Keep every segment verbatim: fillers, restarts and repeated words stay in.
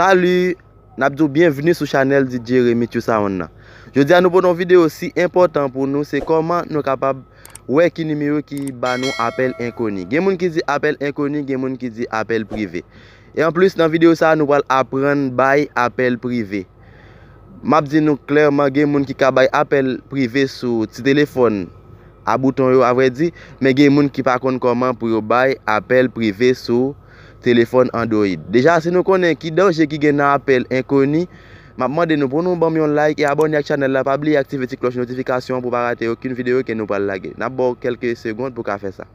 Salut! N ap di w byenvni sou chanèl D J Remix You Sound nan. Jodi a nou pote yon videyo si enpòtan pou nou, se kòman nou kapab wè ki nimewo ki ba nou apèl enkoni. Gen moun ki di apèl enkoni, gen moun ki di apèl prive. E anplis, nan videyo sa a, nou pral aprann bay apèl prive. M ap di nou klèman, gen moun ki ka bay apèl prive sou ti telefòn a bouton yo, avrèdi, men gen moun ki pa konn kòman pou yo bay apèl prive sou telefòn Android. Deja, si nou konnen ki danje ki gen nan apèl enkoni, m ap mande nou pou nou ban m yon like e abòne ak chanèl la. Pa bliye aktive ti klòch notifikasyon pou pa rate okenn videyo ke nou pral lage. N ap ba w kèlke segond pou w ka fè sa.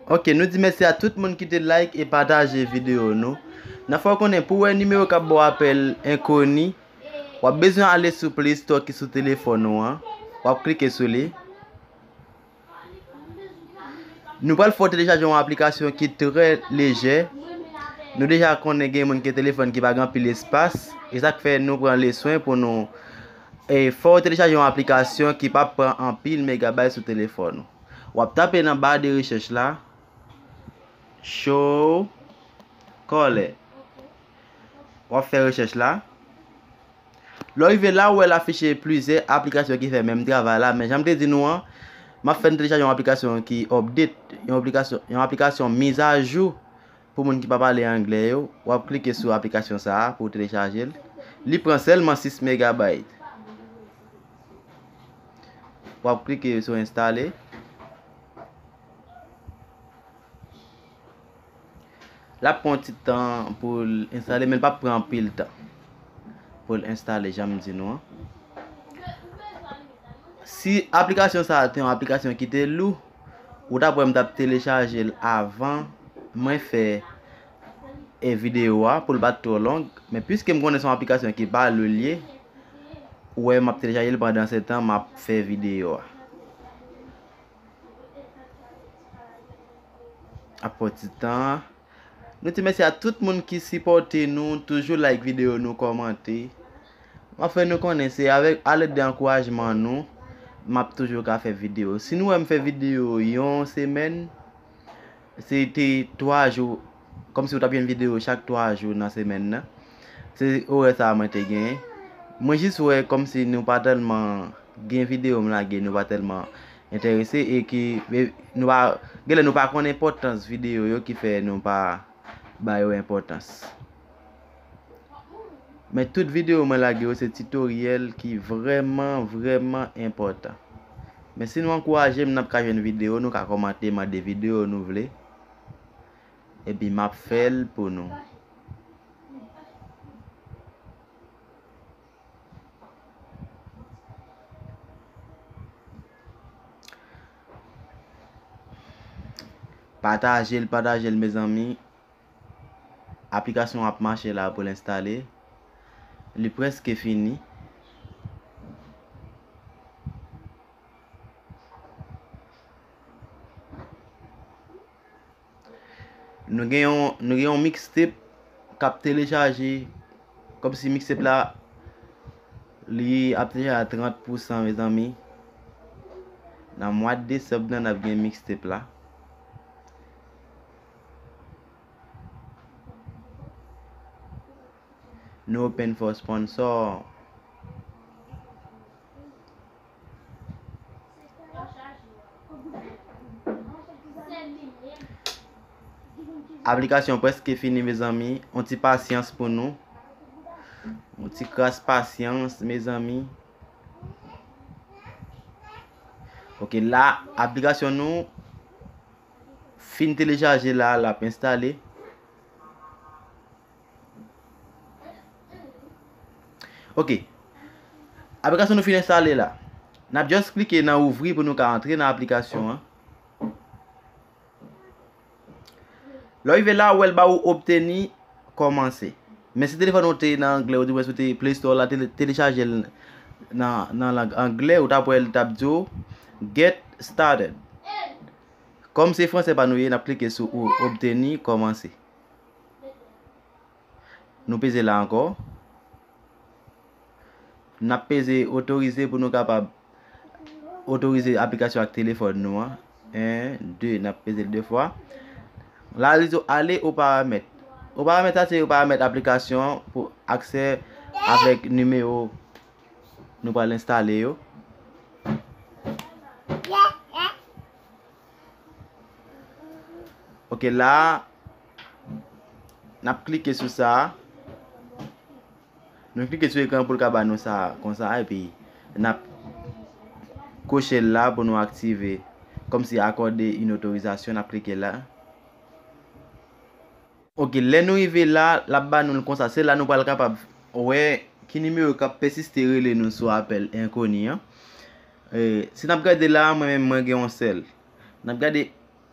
Ok, nou di mèsi a tout moun ki te like e pataje videyo nou. N ap fè w konnen pou w wè nimewo k ap ba w apèl enkoni, w ap bezwen ale sou Play Store ki sou telefòn ou an. W ap klike sou li. Nou pral fè w telechaje yon aplikasyon ki trè lejè. Nou deja konnen gen moun ki gen telefòn ki pa gen anpil espas. E sa k fè nou pran le swen pou nou, e, fè w telechaje yon aplikasyon ki p ap pran anpil megabayt sou telefòn ou. W ap tape nan ba de rechèch la, Show Color. W ap fè rechèch la. Lè w rive la, ou wè l afiche plizyè aplikasyon ki fè menm travay la, men jan m te di nou an, m ap fè n telechaje yon aplikasyon ki update, yon aplikasyon, yon aplikasyon mizajou pou moun ki pa pale anglè yo. W ap klike sou aplikasyon sa a pou w telechaje l. Li pran sèlman sis megabayt. W ap klike sou enstale. L ap pran yon ti tan pou l enstale, men l p ap pran anpil tan pou l enstale, jan m di nou an. Si aplikasyon sa a te yon aplikasyon ki te lou, ou t ap wè m t ap telechaje l avan mwen fè, e, videyo a pou l pa t twò long. Men piske m konnen se yon aplikasyon ki pa lou l ye, ou wè m ap telechaje l pandan se tan m ap fè videyo a. Ap pran ti tan. Nou di mèsi a tout moun ki sipòte nou, toujou like videyo nou, kòmante. M ap fè nou konnen se avèk, a lèd de ankourajman nou, m ap toujou ka fè videyo. Si nou wè m fè videyo yon semèn, se te twa jou, kòmsi w t ap jwenn videyo chak twa jou nan semèn nan. Se orè sa a mwen te genyen. Mwen jis wè kòmsi nou pa tèlman gen videyo m lage, nou pa tèlman enterese e ki, e, nou pa, genlè nou pa konn enpòtans videyo yo ki fè nou pa ba yo enpòtans. Men tout videyo mwen lage yo se titoryèl ki vrèman, vrèman enpòtan. Men si nou ankouraje m, n ap ka jwenn videyo, nou ka kòmante, mande videyo nou vle. Epi m ap fè l pou nou. Pataje l, pataje l, mezanmi. Aplikasyon an ap mache la pou l enstale. Li prèske fini. Nou gen yon, nou gen yon mixtape k ap telechaje, kòmsi mixtape la, li ap telechaje a trant pousan, mezanmi. Nan mwa desanm nan, n ap gen mixtape la. Nou open for sponsor. Aplikasyon prèske fini, mezanmi. On ti pasyans pou nou. On ti kras pasyans, mezanmi. Ok, la, aplikasyon nou fin telechaje la, l ap enstale. Ok. Aplikasyon nou fin enstale la. N ap just klike nan ouvri pou nou ka antre nan aplikasyon an. Lè w rive la, ou wè l ba ou obteni kòmanse. Men si telefòn ou te nan anglè, oudimwens ou te Play Store la, tele-, telechaje l nan, nan lang anglè, ou t ap wè l t ap di w get started. Kòm se fransè pa nou ye, n ap klike sou ou obteni kòmanse. Nou peze la ankò. N ap peze otorize pou nou kapab otorize aplikasyon ak telefòn nou an. En, de, n ap peze l de fwa. La, li di w ale o paramèt. O paramèt sa se yo paramèt aplikasyon pou aksè avèk nimewo nou pral enstale yo. Ok, la, n ap klike sou sa. Nou klike sou ekran pou l ka ba nou sa konsa, epi n ap koche l la pou nou aktive, kòmsi akòde yon otorizasyon, n ap klike la. Ok, lè nou rive la, l ap ba nou l konsa. Se la nou pral kapab wè ki nimewo k ap pèsiste rele nou sou apèl enkoni an. E, si n ap gade la, mwen menm, mwen gen yon sèl. N ap gade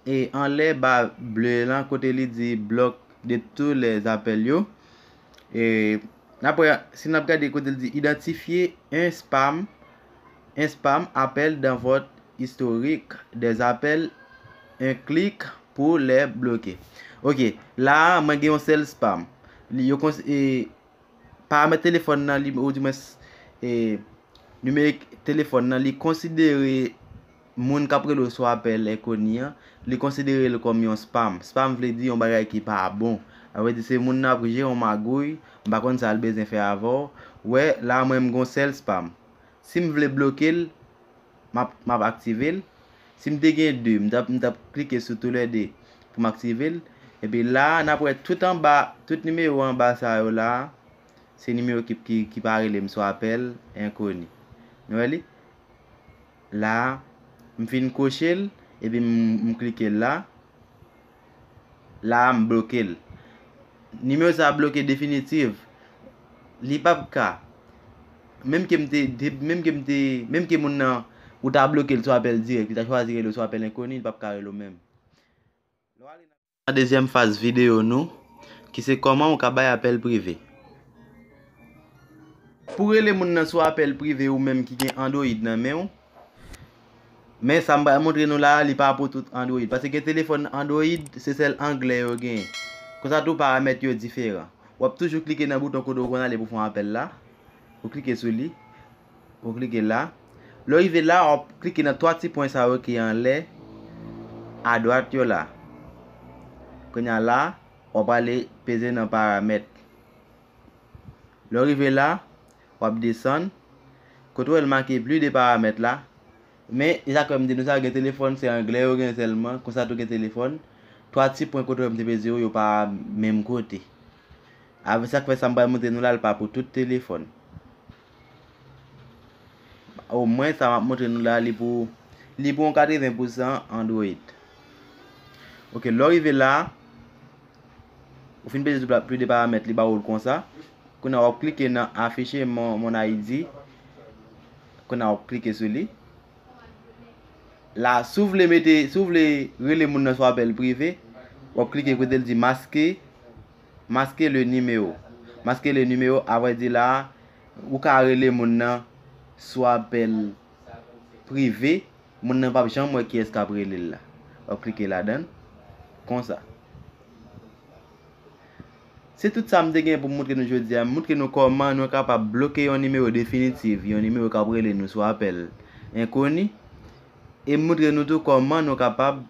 e anlè ba ble lan kote li di bloc de tous les appels yo. E apre, si n ap gade kote li di identifier un spam, un spam appel dans votre historique des appels, un clic pour les bloquer. Ok, la a, mwen gen yon sèl spam. Li, yo kons-, e, paramèt telefòn nan, li, ou di mwen, e, nimerik telefòn nan, li konsidere moun k ap rele w sou apèl enkoni an, li konsidere l kòm yon spam. Spam vle di yon bagay ki pa bon. Sa vle di se moun nan ap jere yon magouy, m pa konn sa l bezwen fè avè w. Wè, la mwen m gon sèl spam. Si m vle bloke l, m ap, m ap aktive l. Si m te gen de, m t ap, m t ap klike sou toulède pou m aktive l. Epi la, n ap wè tout anba, tout nimewo anba sa yo la, se nimewo ki, ki, ki pa rele m sou apèl enkoni. Nou wè li? La, m fin koche l, epi m, m klike l la. La, m bloke l. Nimewo sa a bloke definitif. Li p ap ka. Menm ke m te, te, menm ke m te, menm ke moun nan, ou ta bloke l sou apèl dirèk, li ta chwazi rele w sou apèl enkoni, li p ap ka rele w menm. Lè w ale nan dezyèm faz videyo nou, ki se kòman ou ka bay apèl prive. Pou rele moun nan sou apèl prive ou menm ki gen Android nan men w, men sa m pral montre nou la a, li pa pou tout Android. Paske gen telefòn Android, se sèl anglè yo genyen. Konsa tou, paramèt yo diferan. W ap toujou klike nan bouton kote w konn ale pou fè yon apèl la. Ou klike sou li. Ou klike la. Lè w rive la, w ap klike nan twa ti pwen sa yo ki anlè, adwat yo la. Kounye a la, w ap ale peze nan paramèt. Lè w rive la, w ap desann. Kote w wè l make plus de paramèt la. Men, e sa k fè m di nou sa, gen telefòn, se anglè yo gen sèlman, konsa tou gen telefòn. Twa ti pwen kote w wè m te peze yo, yo pa menm kote. Avè sa k fè sa m pral montre nou la, l pa pou tout telefòn. Omwen, sa m ap montre nou la, li pou, li pou yon katreven pousan Android. Ok, lè w rive la, ou fin peze sou pla-, plus de paramèt, li ba ou l konsa. Kounye a, w ap klike nan afficher mon, mon I D. Kounye a, w ap klike sou li. La, si w vle mete, si w vle rele moun nan sou apèl prive, w ap klike kote l di maske, maske le nimewo. Maske le nimewo, a vrè di la, ou ka rele moun nan sou apèl prive, moun nan p ap janm wè kiyès k ap rele l la. W ap klike ladan l, konsa. Se tout sa m te gen pou m montre nou jodi a. M montre nou kòman nou kapab bloke yon nimewo definitif, yon nimewo k ap rele nou sou apèl enkoni. E m montre nou tou kòman nou kapab